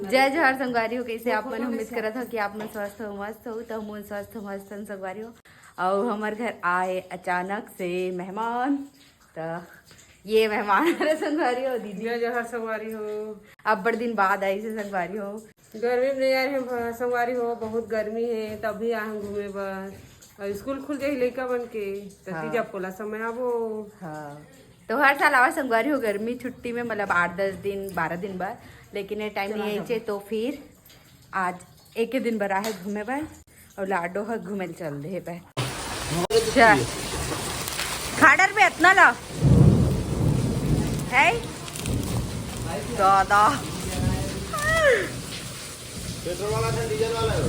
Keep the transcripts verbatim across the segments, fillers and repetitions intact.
जय जोहार संगवारी हो, कैसे आप मन? उम्मीद करत हो कि आप मन स्वस्थ हो, मस्त हो। तो हम स्वस्थ हो, मस्त हन संगवारी हो। और हमर घर आए अचानक से मेहमान, तो ये मेहमान हरे संगवारी हो दीदी। जय जोहार संगवारी हो। अब बड़ दिन बाद आई से संगवारी हो। गर्मी में नहीं आए हैं भ-, संगवारी हो, बहुत गर्मी है, तभी आए हैं घूमे बर। और स्कूल खुल जाही लइका मन के, तो हाँ। तीजा पोला समय आबो। हाँ, तो हर साल आवा संगवारी हो गर्मी छुट्टी में, मतलब आठ दस दिन, बारह दिन बाद, लेकिन ये टाइम चला नहीं जाबो। आइचे, तो फिर आज एक ही दिन बर आहे घूमे बर, और लाडो ह घूमे ल चल दे बे। अच्छा, खाडर में इतना ला है दादा। पेट्रोल वाला था, डीजल वाला है?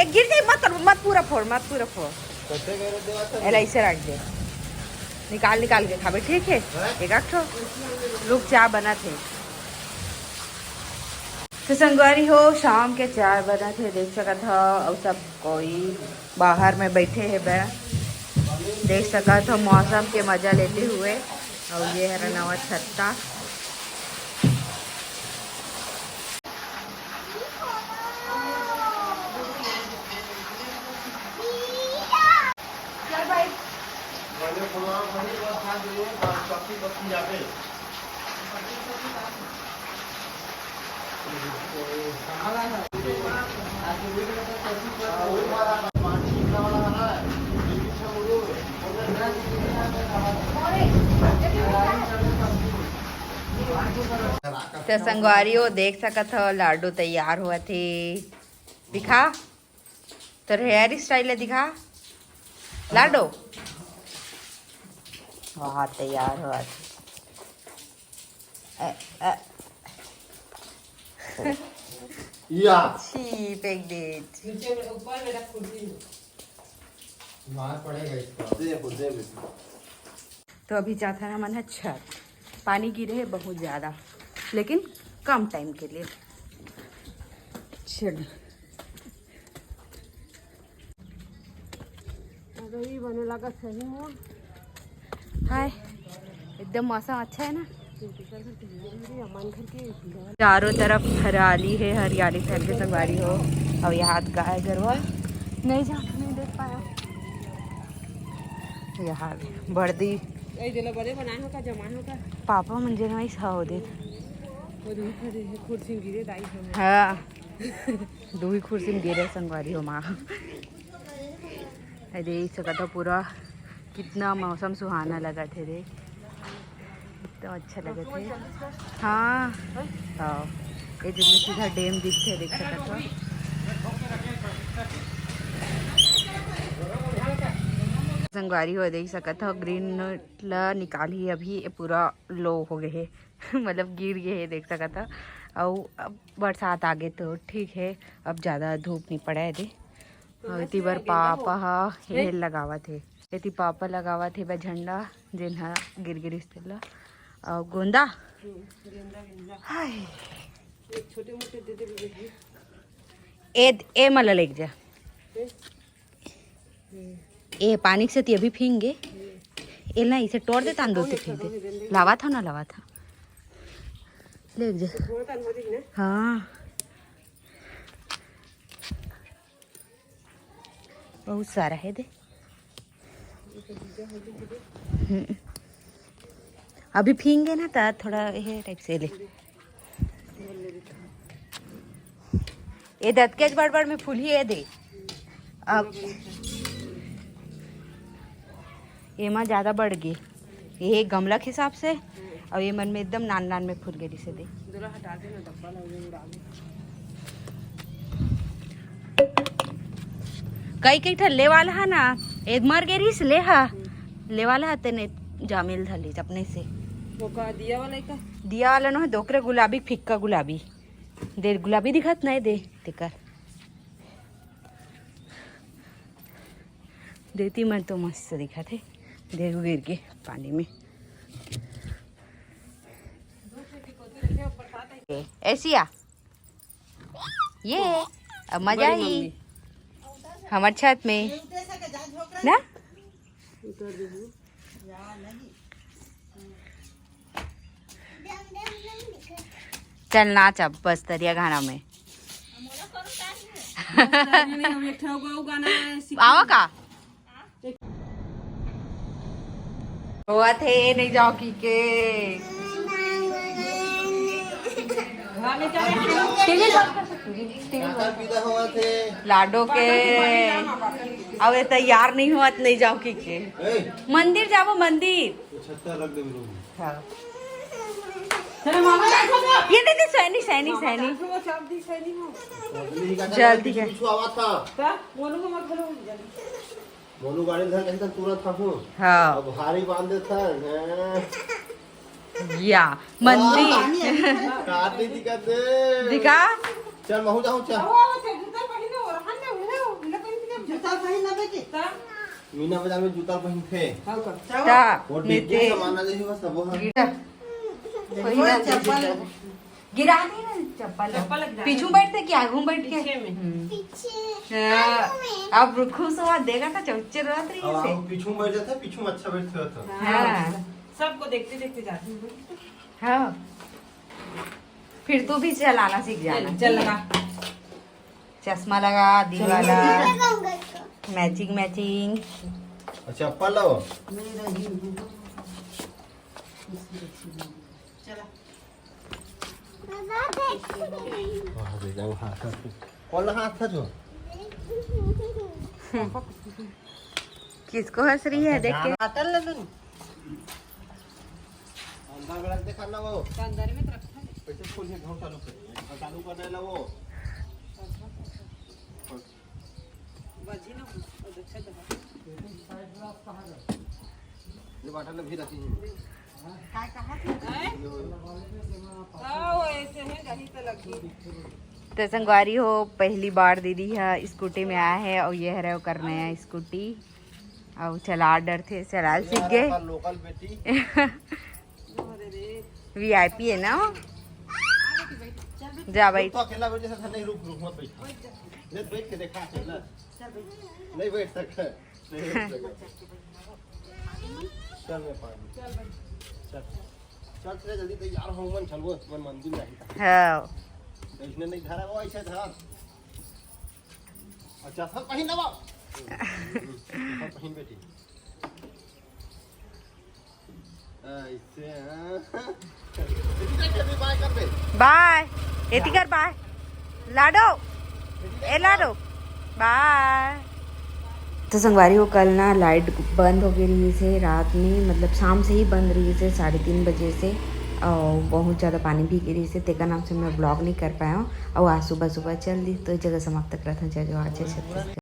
एक गिर जाए, मत, मत पूरा फोड़, मत पूरा फोड़। कत्ते करे देवा था? एला ऐसे रख दे, निकाल निकाल के खाबे, ठीक है? हैं? एक आध ठो। रुक, चाय बना थे। तो संगवारी हो, शाम के चाय बना थे, देख सकत हो, और सब कोई बाहर में बैठे हे बे। देख सकत हो मौसम के मजा लेते हुए, और ये हरा नवा छत्ता। तो संगवारी हो, देख सकत हो, लाडो तैयार होवत हे। दिखा, तोर हेयर स्टाइल दिखा लाडो। वाह, तैयार होवत हे। अ, अ। या। छी, फेंक दे। नीचे में, ऊपर में रख कुर्सी में। मार पड़ेगा इसको। दे, दे बेटा। तो अभी जात हन हमन ह छत। पानी गिरे हे बहुत ज्यादा, लेकिन कम टाइम के लिए। चल। अरे, ई बने लागत सही में। हाय, एकदम मौसम अच्छा है ना। चारों तरफ हरियाली है, हरियाली फैल के संगवारी हो। अब यहाँ गाय गरवा नहीं जा, नहीं देख पाया। यहाँ बड़दी ए, जेला बड़े बनाए हो का, जमाए हो का? पापा मन जेन वही खाओ दे। वो दूध खा दे, कुर्सी में गिरे दाई हो। हाँ। दूही खुर्सी में गिरे संगवारी हो माँ। ए देख सकत हो पूरा कितना मौसम सुहाना लगत हे रे, एकदम अच्छा लगत हे। हाँ, हाँ, ये जो सीधा डैम दिखथे, देख सकत हो संगवारी हो, देख सकत हो ग्रीन ला निकाली अभी, ये पूरा लो हो गए हे। मतलब गिर गे हे, देख सकत ह। अउ अब बरसात आगे तो ठीक हे, अब ज्यादा धूप नइ पड़े दे। अउ एती बर पापा ह एहे लगावत हे, एती पापा लगावत हे बे झंडा, जेन ह गिर गिरिस तेला। अउ गोंदा, हाय, ए ए मला लेके जा। ए पानी के सेती अभी फींगे। ए ना, इसे तोड़ दे, तांदूल से फेंक दे। लावा था ना, लावा था। ले जा। हाँ। बहुत सारा है दे। हम्म। अभी फींगे ना, त थोड़ा ये टाइप से ले। ये दतकेच बड़ बड़ में फूलही ये दे। अब एमा ज्यादा बढ़ गे, ये गमला के हिसाब से, अउ ये मन में एकदम नान नान में फूल गे रिसे दे। कई कई ठन ले वाला हा ना, एक मर गे रिस ले हा, ले वाला हा तेने जामेल धर लीस अपने से। वो का दिया वाला है का? दिया वाला नो है, दोकरे गुलाबी, फिक्का गुलाबी। दे गुलाबी दिखत नहीं दे, तेकर। देती मन तो मस्त दिखत हे, देखो गिर के पानी में। ए, ऐसी आ, ये अब मजा बड़ी ही मम्मी। हमार छत में ना। उतर दे। चल नाच अब बस तरिया गाना में। नहीं, हम एक ठो गो गाना है, सीख- आवा का? होवत हे, नहीं जाओ की के। हाँ, बेटा, टीवी बंद कर सकते हो, टीवी बंद। लाडो के। अब ये तैयार नहीं हुआ तो नहीं जाओ की के। मंदिर जाबो, मंदिर। छत्ता रख दे मेरे को। हाँ। चलो, मामा, देखो तो। ये दे दे, सैनी, सैनी, सैनी। वो चाप दी, सैनी हो। मछली का जल्दी पीछे कर। पीछू आवा था। का? मोनू को मत बोलो, जल्दी। मोनू गाड़ी धर के तो तुरंत था हूँ। हाँ। अब भारी बांध देता है। या मंदिर। काट नहीं दिक्कत दे। दिखा। चल महू जाऊँ चल। आओ, आओ, चल, जूता पहनो, रहन दे, उन्हें, उन्हें पहन के जूता पहन ना बेटी। का? मीना बाजार में जूता पहनते। हाँ, कर। ता वो नीचे डिग्गी सामान आ जाइए बस अब वहाँ। गिरा। कोई ना चप्पल। गिरा दी ना चप्पल। चप्पल गिरा। पीछू बैठते क्या, आगू बैठ के? पीछे में। हम्म। पीछे हाँ, अब खुश हुआ देगा तो चौचे रोत रही अब है। हम पीछू में बैठ जाते, पीछू में अच्छा बैठते होता। हाँ। सबको देखते देखते जाते हैं। हाँ। फिर तू भी चलाना सीख जाना। चल, चल लगा। चश्मा लगा, दी वाला। लगाऊंगा इसको। Matching matching. अच्छा चप्पल लो। चला। मजा देख। कौन हाथ था जो? किसको हंस रही है देख के? काटल ले लो। अंदर गलत देखा ना वो। अंदर में तरफ था। कैसे खोल के घाव चालू कर? चालू कर देला वो। बजी ना, और अच्छा दबा। ये बाटल भी रखी है। हाँ, वो ऐसे है, कहीं तो लगी। तो संगवारी हो, पहली बार दीदी ह स्कूटी में आए हैं और ये हरे ओकर नया स्कूटी। और चला डर थे, चला सीख गए। लोकल बेटी। अरे रे। वीआईपी है ना वो? जा भाई। तो अकेला बैठ जैसा था, नहीं, रुक रुक मत बैठ। ले बैठ के देखा चल ना। नहीं बैठ सकता। नहीं बैठ सकता। चल मैं पानी। चल। चल चल जल्दी तैयार हो मन, चलबो मन मंदिर जाही। हाँ। इसने नहीं धरा वो ऐसे धर। अच्छा सब पहिन लेबो। सब पहिन बेटी। ऐसे हाँ। बाय कर दे। बाय। एती कर बाय। लाडो। ए लाडो। बाय। तो संगवारी हो, कल ना लाइट बंद हो गई रही से रात में, मतलब शाम से ही बंद रही से साढ़े तीन बजे से, और बहुत ज़्यादा पानी भी गिरी से, तेकर नाम से मैं ब्लॉग नहीं कर पाया हूँ। और आज सुबह सुबह चल दी, तो ये जगह समाप्त करत हूँ। जय जोहार, जय छत्तीसगढ़।